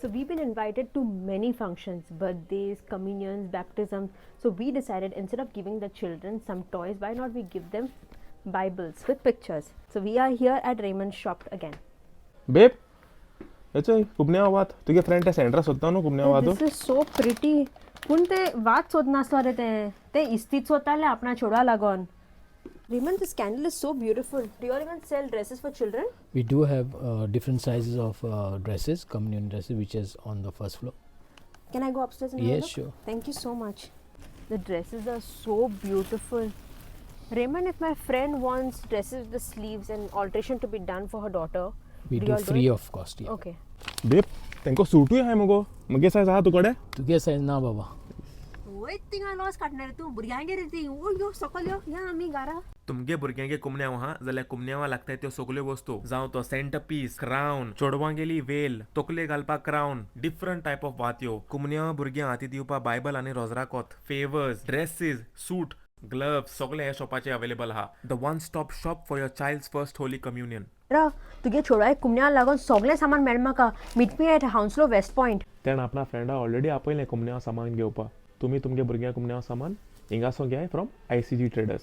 So we've been invited to many functions, birthdays, communions, baptisms. So we decided instead of giving the children some toys, why not we give them Bibles with pictures? So we are here at Raymond's shop again. Babe, हेचोय कुमण्या वात तुगे friend ते सेंटरा सोदता न्हू कुमण्या वात. This is so pretty. पूण ते वात सोदनासलो रे, ते ते इस्तीद सोदताले आपणा चेडवा लागोन. Raymond, this candle is so beautiful. Do you all even sell dresses for children? We do have different sizes of dresses, communion dresses, which is on the first floor. Can I go upstairs and have a Yes, look? Sure. Thank you so much. The dresses are so beautiful. Raymond, if my friend wants dresses with the sleeves and alteration to be done for her daughter, We do do you all do free it? Of cost. Yeah. Okay. Babe, तेंको सुटूय आहाय मुगो, मगे size आहा तुकडे? तुगे size ना बाबा. वय, थिंगा लॉस काडणार तूं भुरग्यांगेर ती. ओ यो सकल यो, या आमी घरा. तुमगे भुरग्यांगे कुमन्यांव आहा जाल्यार कुमन्यांवा लागताय त्यो सगल्यो वस्तू, जावं तो सेंटर पीस, क्रावन, चेडवांगेली वेल, तकले घालपाक क्रावन, डिफरंट टायप ऑफ वात्यो, कुमन्यांवा भुरग्यांक हाती दिवपा बायबल आनी रोजराकोत, फेवर्स, ड्रेसीस, सूट, ग्लव्स, सगळे ह्या शॉपाचे अवेलेबल आहा. The one stop shop for your child's first holy communion. र तुगे चेडवाक कुमण्या लागून सगळें सामान मेळ म्हाका. Meet me at Hounslow West Point. तेणें आपणा फ्रेंडा ऑलरेडी आपयलें कुमन्यांव सामान घेवपाक. तुमी तुमगे भुरग्यांक कुमन्यांव सामान हिंगासो घेयाय फ्रॉम आयसीजी ट्रेडर्स.